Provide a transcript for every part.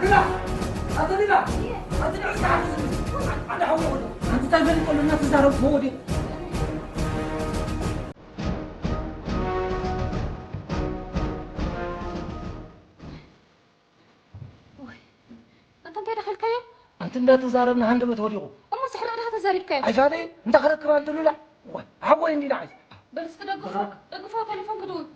ሉላ! ኣንተ ሉላ! ኣንተ ንዑ እስከ ሓንቲ ዝብል! ኣንተ ሓወይ ወዶ! ኣንተ እንታይ ፈሊጠሉ እናተዛረብኩ ወዲቑ? ወይ፣ ኣንተ እንታይ ደኺልካዮ? ኣንቲ እንዳተዛረብና ሃንደበት ወዲቑ። እሞ ስሕር ዶ ተዛሪብካዮ? ኣይፋለይ፣ እንታይ ክረክብ ኣንቲ ሉላ? ወይ፣ ሓወይ እንዲና ዓይስ። በል እስኪ ደግፎ፣ ደግፎ ቴሌፎን ክድውል።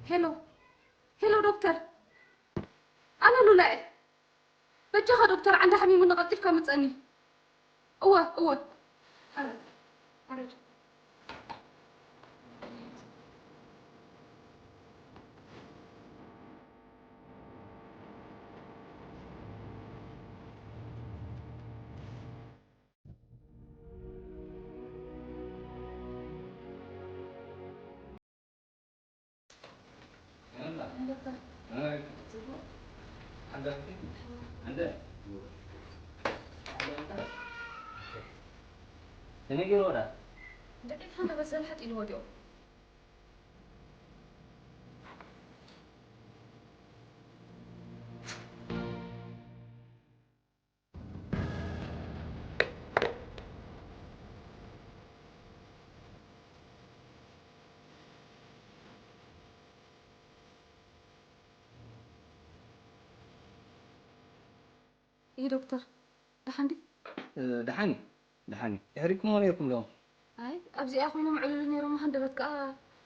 ሄሎ፣ ሄሎ ዶክተር። ኣነ ሉላ እየ። በጃኻ ዶክተር፣ ዓንዲ ሓሚሙኒ ቀልጢፍካ ምጸኒ። እወ፣ እወ። ተነጊሩ ወዳ ደቂት ሓንተ በሰል ሓጥ ኢሉ ወዲቑ። ይህ ዶክተር፣ ደሓን ድዩ? እ፣ ደሓን እዩ፣ ደሓን እዩ። የሕሪቅኩሞ ነይርኩም ዶ? ኣይ፣ ኣብዚኣ ኮይኖም ዕሉል ነይሮም፣ ሃንደበት ከኣ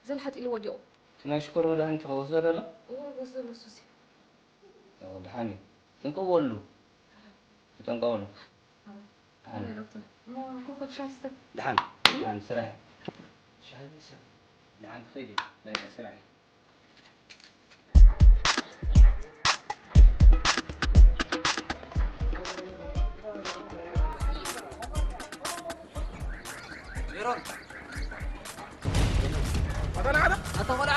ዘልሓጥ ኢሉ ወዲቑ። እቲ ናይ ሽኮር መድሃኒት ከ ወስዶ ዶ ኣሎ? እወ፣ ወስዶ ኣሎ፣ እሱሲ። ኦ፣ ደሓን እዩ። ጥንቅቕ በሉ። ተጠንቀቑሉ። ኣይ፣ ደሓን። ዶክተር፣ እሞ ኮኾብ ሻሂ ስተ። ደሓን፣ ደሓን፣ ስራሕ። ሻሂ ሰብ። ደሓን፣ ትኸይድ እዩ። ናይ ስራሕ እዩ። ሜሮን። ኣታ ቆልዓ።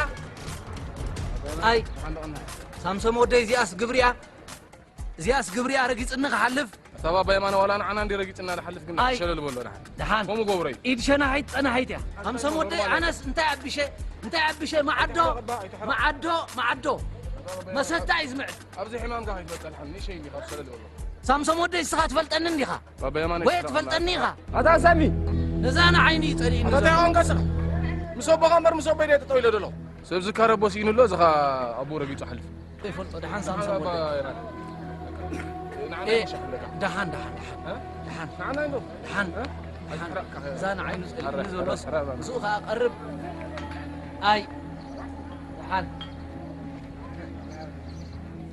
ኣይ፣ ሳምሶም ወደይ፣ እዚኣስ ግብሪያ፣ እዚኣስ ግብሪያ ረጊጽኒ ክሓልፍ። ኣታ ባባ የማነ ዋላ ንዓና እንዲ ረጊጽና ዝሓልፍ ግን ኣይ። ሸለል በሎ ደሓን። ደሓን። ከምኡ ገብሮ እዩ። ኢድ ሸናሒት ጸናሒት እያ። ሳምሶም ወደይ፣ ኣነስ እንታይ ኣቢሸ፣ እንታይ ኣቢሸ፣ መዓዶ፣ መዓዶ፣ መዓዶ። መሰታ እዩ ዝምዕድ። ኣብዚ ሕማምካ ከይትበጽሕ ደሓን። ንእሸይ እንዲ ካብ ሸለል በሎ። ሳምሶም ወደይ፣ ንስኻ ትፈልጠኒ እንዲኻ? ባባ የማነ ወይ ሽፍታ ትፈልጠኒ ኢኻ? ኣታ ሳሚ! ነዛ ንዓይኒ እዩ ጸሊእኒ ኣታ ዘሎ። እንታይ ቋንቋ ስኻ? ምስ ኣቦኻ እምበር ምስ ኣቦይ ድየ ጠጠው ኢለ ዘሎ? ሰብ ዝካረቦ ስኢኑ ኣሎ፣ እዚ ኸኣ ኣቦኡ ረጊጹ ሓሊፉ። ይፈልጦ፣ ደሓን ሳምሶም ባባ ወደይ። የማነ። ንዓና ኤ፣ ይሻ ክብለካ። ደሓን፣ ደሓን፣ ደሓን። እ? ደሓን። ንዓና እንዶ። ደሓን። እ? ደሓን። ኣይትራቕ ካኸ። እዛ ንዓይኑ ጸሊእኒ ኣራባ፣ ዘሎስ ኣራባ። ምስኡ ኸኣ ቀርብ። ኣይ። ደሓን።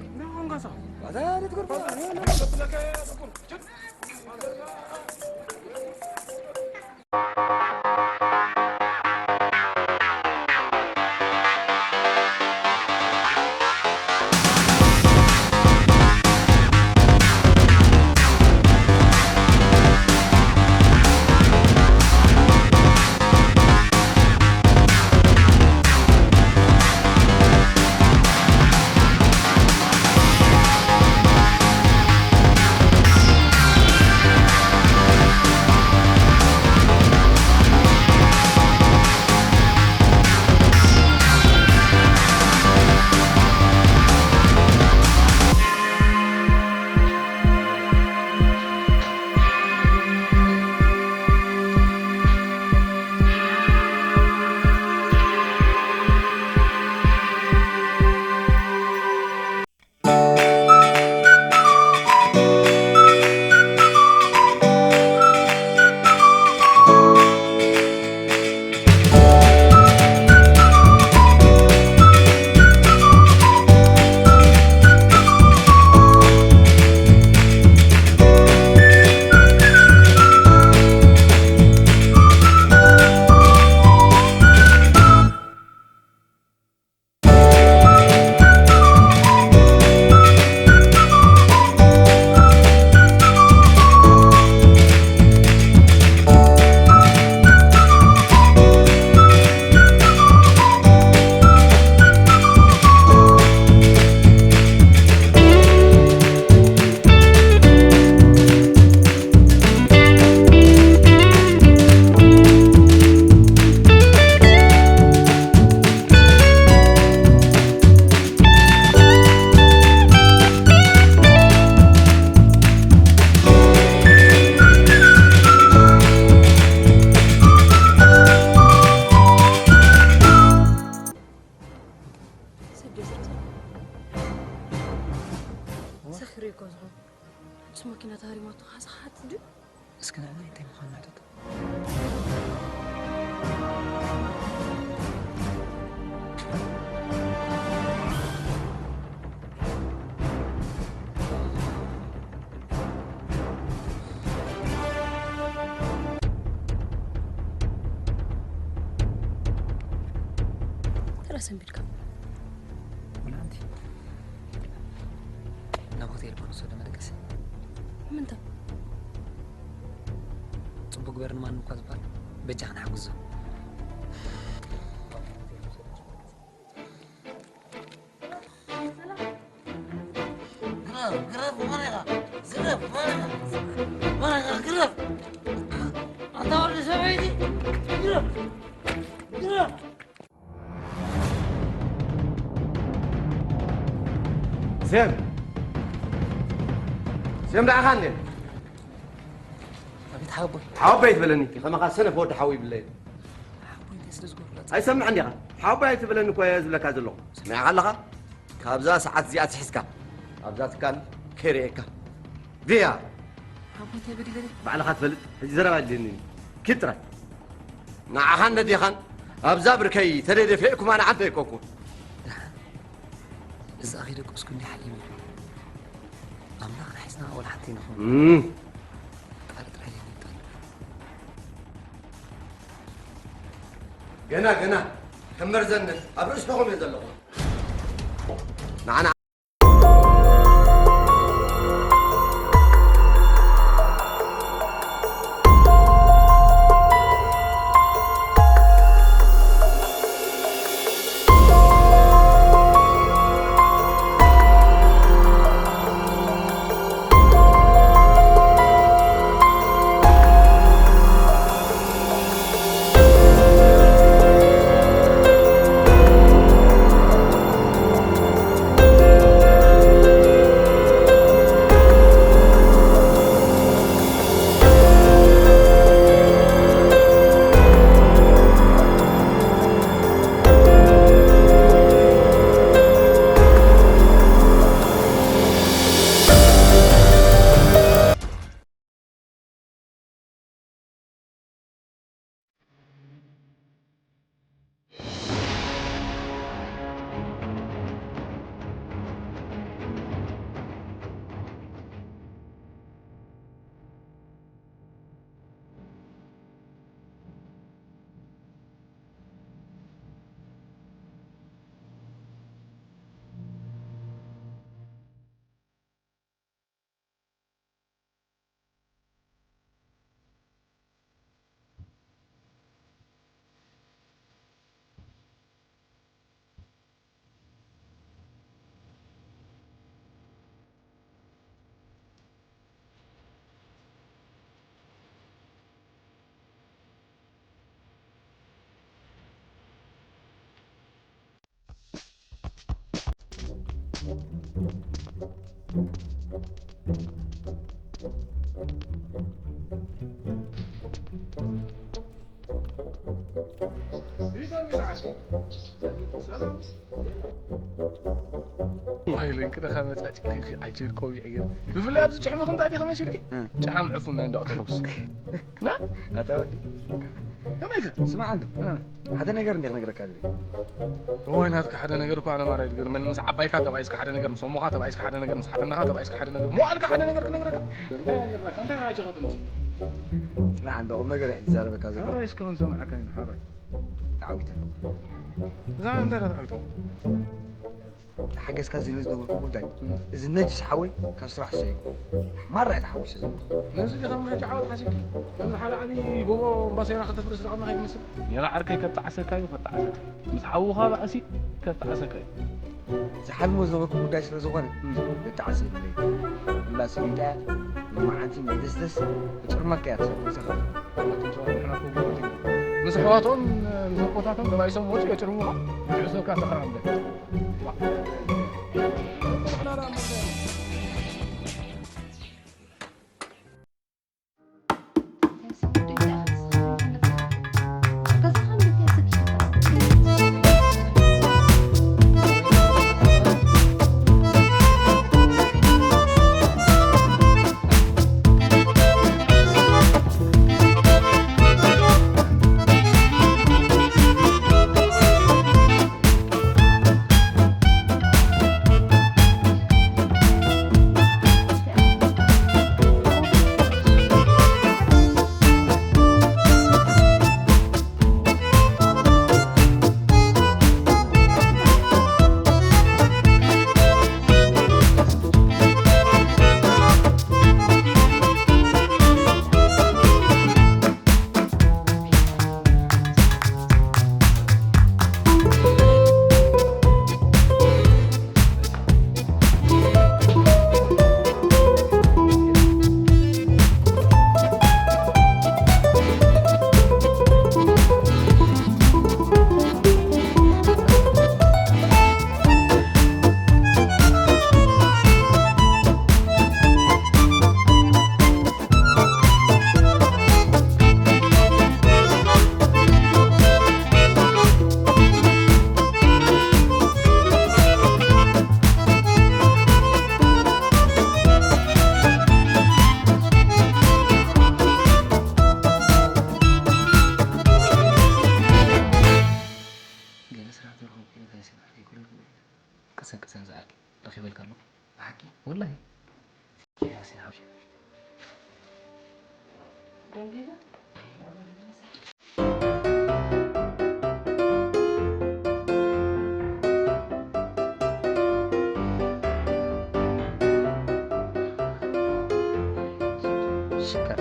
እንታይ ቋንቋ ስኻ? ኣታ ትግርባ። ራስ ሰንቢድካ። ወላ ኣንቲ ናብ ሆቴል እኮ ንወስዶ መደቀሲ። ንምንታይ? ጽቡቅ ግበር ንማንም እኳ ዝበሃል በጃ ክንሓግዞ። ግረፍ፣ ግረፍ፣ መን ኢኻ? ግረፍ፣ መን ኢኻ? መን ኢኻ? ግረፍ! ኣንታ ወዲ ሰበይቲ፣ ግረፍ! ግረፍ! ሴም! ሴም ደኣ ኻን ድየ? ኣቤት ሓወቦይ። ሓወቦይ ኣይትበለኒ። ከማኻ ሰነፍ ወዲ ሓወይ ይብለይ። ሓወቦይ እንታይ ስለ ዝገብሮ? ኣይሰምዕን ዲኻ? ሓወቦይ ኣይትበለኒ እኮ እየ ዝብለካ ዘለኹ። ሰሚዕካ ኣለኻ? ካብዛ ሰዓት እዚኣ ኣትሒዝካ ኣብዛ ትካል ከይርእየካ። ድያ? ሓወቦይ እንታይ በዲለኒ? ባዕልኻ ትፈልጥ። ሕጂ ዘረባ የድልየኒ። ኪድ ጥራይ። ንዓኻን ነዴኻን ኣብዛ ብርከይ ተደደፊእኩም ኣነ ዓንተ ኣይኮንኩን። ደሓን። እዛ ከይደቀስኩ እንዲ ሓሊመ። ኣምላኽ ርሒስና ወላ ሓንቲ ንኹን። እም። ቃል ጥራይ የንጠልብ። ገና፣ ገና ከም መርዘነት ኣብ ርእስኹም እየ ዘለኹ። ንዓና ማይለኝ ክደኻ መጻጭ ዓጀር ቆቢዕ ገይሩ ብፍላይ ኣብዚ ጭሕምኹም እንታይ ዲኹም መሲልኪ ጭሓም ዕፉና እንዳ ኦርቶዶክስ ና ኣታ ወዲ ከመይ ኢኻ ስማዕ እንዶ ሓደ ነገር እንደ ክነግረካ ዝብል እዋይ ናትካ ሓደ ነገር እኮ ኣነ ማራ ይትገርመኒ ምስ ዓባይካ ተባኢስካ ሓደ ነገር ምስ እሞኻ ተባኢስካ ሓደ ነገር ምስ ሓትነኻ ተባኢስካ ሓደ ነገር ሞ ኣልካ ሓደ ነገር ክነግረካ እንታይ ራጅኻ ትምስ ስማዕ እንዶ ቁም ነገር ይዛረበካ ዘሎ ራይስ ከውን ሰምዓካ ይንሓራይ ተዓዊተ እዛ እንታይ ተዓዊተ ሓገዝካ ዝብል ዝነበርኩ ጉዳይ እዚ ነጅስ ሓወይ ካብ ስራሕ ሰይኩ ማራ እየ ተሓዊሰ ዘለኹ ነዚ ዲኻ መረጃ ዓወት ሓሲብኪ ከም ሓደ ዓብዪ ጎቦ እምባሴራ ከተፍርስ ዝቐመኻ ይመስል ኔራ ዓርከይ ከጣዕሰካ እዩ ከጣዕሰካ ምስ ሓውኻ ባእሲ ከጣዕሰካ እዩ ዝሓልሞ ዝነበርኩ ጉዳይ ስለ ዝኾነ ንጣዕሲ የብለይ እላ ስሚንታ እያ ሎማዓንቲ መደስደስ ክጭርመካ እያ ትሰብሰኻ ምስ ኣሕዋቶም ምስ ኣቦታቶም ተባኢሶም ወፂ የጭርሙኻ ንዕሰብካ ተኸራምደ ኢልካ ኣሎ። ብሓቂ? ወላሂ። ያሲን ሓውሽ። ደንጊጋ? ሽከር።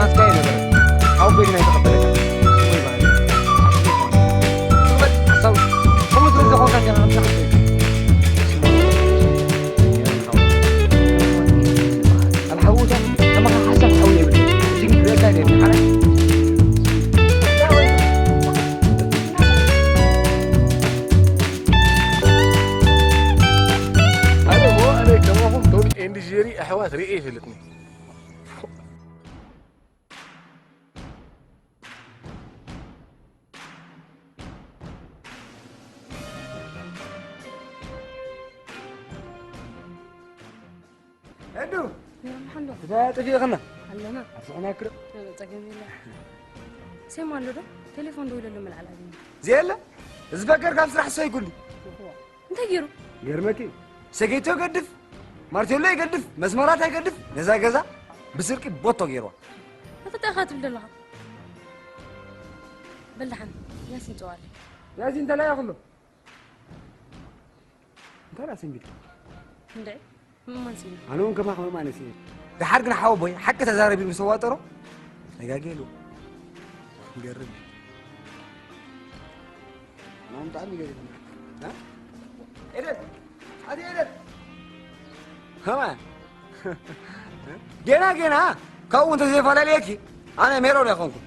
ኣስካይ ነበር። ሓው ቤት ናይ ተቐበለካ። ወይ ባይ። ትቕበል ሓሳብ። ከምኡ ስለ ዝኾንካ እንዲኻ ከምዚ ሓሳብ። ኣብ ሓውታ ተመኻ ሓሳብ ሓው የብለይ። እዚ ግን ክረዳ የብለይ። ሓራይ። ኣነ እሞ ኣነ ከማኹም ቶም ኤንድ ጀሪ ኣሕዋት ርእየ ይፈልጥኒ። ኤዱ፣ ይርምሓሎ። እንታይ ጠፊእኽና? ኣለና። ኣስሕና ክረ። ጸገም የለ። ሴም ኣሎ ዶ? ቴሌፎን ደውለሉ መልዓል ኣግኝ። ዘየለ፣ እዚ በገር ካብ ስራሕ ሰይጉሉ። እንታይ ገይሩ? ገርመኪ፣ ሰገይቶ ይገድፍ፣ ማርቴሎ ይገድፍ፣ መስመራት ኣይገድፍ፣ ነዛ ገዛ ብስርቂ ቦቶ ገይርዋ። እንታይ ኢኻ ትብል ዘለኻ? በል ደሓን፣ ያሲን ጸዋለይ። ያሲን እንታይ ኢኹሎ? እንታይ ደኣ ሰንቢድ? እንድዒ፣ ምእማን ስኢና። ኣነ እውን ከማኻ ምእማን ስኢነ። ደሓር ግን ሓወቦይ ሓቂ ተዛረቢ ምስ ተዋጠሮ፣ ተጋግየ ኢሉ። ይገርም። ማም ብጣዕሚ ይገርም። እ? ኤደን! ኣቲ ኤደን! ከማን! ጌና ጌና ካብኡ እንተዘይፈላለየኪ ኣነ ሜሮን ኣይኮንኩን።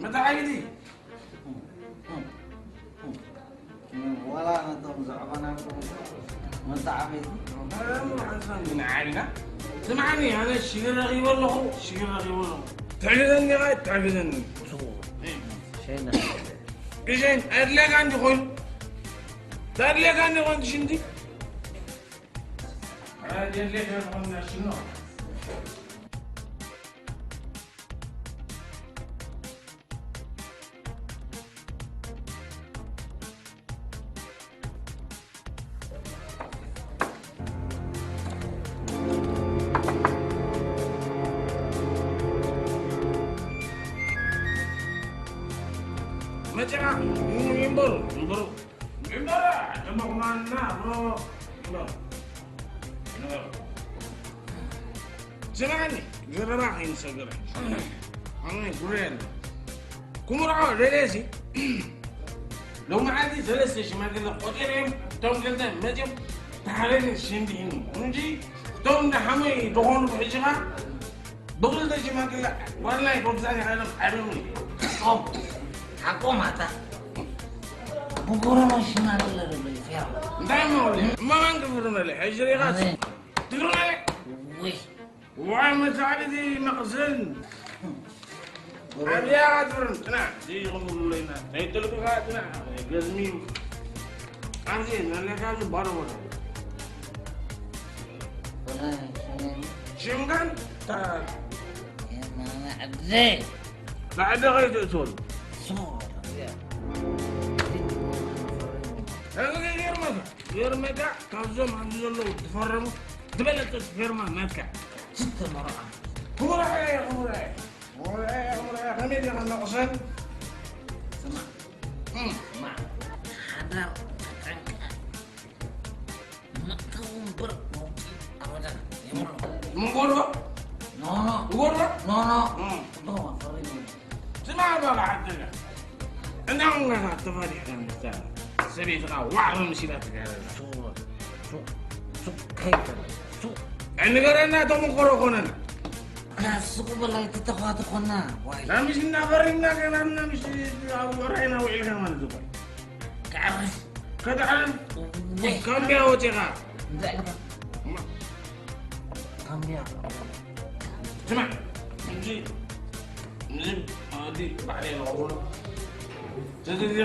መተዓይዲ። ዋላ ነቶም ዘዕበናኩም መተዓበይቲ። ንዓይና ስምዓኒ፣ ኣነ ሽግር ረኺበ ኣለኹ፣ ሽግር ረኺበ ኣለኹ። ትሕግዘኒ ኢኻ፣ ትሕግዘኒ። ግዜን ኣድልያካ እንዲ ኮይኑ፣ ኣድልያካ እንዲ ኮይኑ ሽንቲ። ኣድልያካ እንዲ ኮይኑ ሽኖ። መጨራ ይንበሩ፣ ይንበሩ። ይንበሩ፣ ደመኹማና፣ ብሮ፣ ይንበሩ። ይንበሩ። ስምዓኒ፣ ዘረባ ከይንሰግር። ኣነ ጉዳይ ኣሎ። ክምርዖ ደልየሲ፣ ሎመዓልቲ ሰለስተ ሽማግለ ቆጺረ እዮም። እቶም ክልተ መጺኦም ተሓረኒ ሽንዲ ኢሉ እንጂ፣ እቶም እንዳ ሓመይ ዝኾኑ ብሕጂ ኸኣ ብኽልተ ሽማግለ ዋላይ ኮብዛን ይዓለም ዓለሙ። ሓቆም፣ ሓቆም ኣታ። ብጎረማ ሽማግለ ደሎ ይፈራ። እንታይ እሞ፣ እሞ መን ክፍርመለ? ሕጂ ሪኻስ? ኣሜን። ትፍርመለ? ወይ። ዋይ መሳዕድቲ መቕስን ኣብያ ትብርን ጽናዕ ዘይቕምሉለይና ናይ ጥልቅኻ ጽናዕ ገዝሚ ኣብዚ ነለካ ባዶ ቦታ ሽምጋን የማና ዕድለ ላዕደ ከይትእትወሉ ሶር ገርመካ ገርመካ ካብዞም ኣብዚ ዘለዉ ትፈረሙ ዝበለጸት ፌርማ ናትካ ስተመርዓ ክቡር ሓየ ክቡር ሓየ ክቡር ሓየ ክቡር ሓየ ከመይ ዲኻ ነቕሰን ስማ ማ ሓዳር ተጠንቀቕ ምእታው እምበር መውፅኢ ኣበዳ የብሉ ምንጎዶ ኖኖ ጎዶ ኖኖ ዶ ፈሪሙ ስማዕ በቃ ሓደጋ እና ውን ጋር ተፋዲሕና ምስታ ሰበይትኻ ዋዕሮ ምሲላ ትጋረና ሱቕ ሱቕ ሱቕ ከይበል ሱቕ ንገረና ተመኮሮ ኮነና ሱቕ በላይ ትተኳትኾና ዋይ ናምሽ እናፈሪምና ገና ናምሽ ኣብ ራይና ውዒልካ ማለት ዝኾነ ክዕርፍ ከተዕርፍ ወይ ካምቢያ ወፂኻ እንታይ ግበር ካምቢያ ስማዕ እንጂ ንዝብ ኣዲ ባዕለይ ንቐብሎ ተዘዚ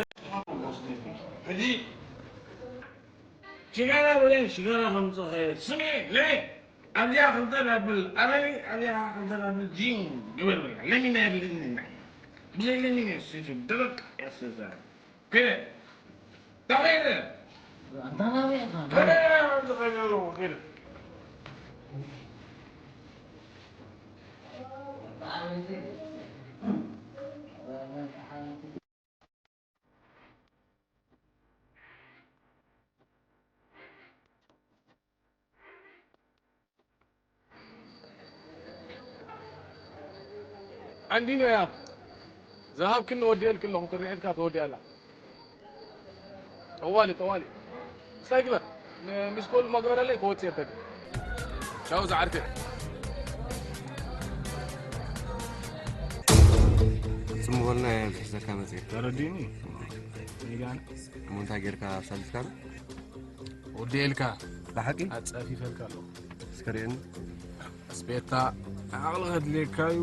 ሕጂ ሽጋራ ብለን ሽጋራ ከምፅኸ ስሚ ለይ ኣብዚኣ ክልተ ዳብል ኣረኒ ኣብዚኣ ክልተ ዳብል ጂም ግበር በላ ለሚና የድልኒ ብዘይ ለሚና ስሱ ደረቅ ያስዛ ከደ ተኸይደ ኣንታ ናበይ ኢኻ ከደ ዝኸይደ ኣለዎ ከደ ዓንዲኖ እያ ዝሃብክኒ ወዲኤልክ ኣለኹ ክርኤልካ ተወዲኣ ኣላ ጠዋሊ ጠዋሊ እንታይ ግበር ሚስኮል እሞ ግበረለይ ክወፅእ የብተግ ቻው ዝዓርከ ጽም በልና እየ ዝሕዘካ መጽእ ተረዲኒ ሚጋን እሞ እንታይ ጌርካ ኣሳሊፍካ ወዲኤልካ ብሓቂ ኣፀፊፈልካ ኣለኹ እስከ ርእየኒ ኣስቤታ ዓቕሊ ከድልየካ እዩ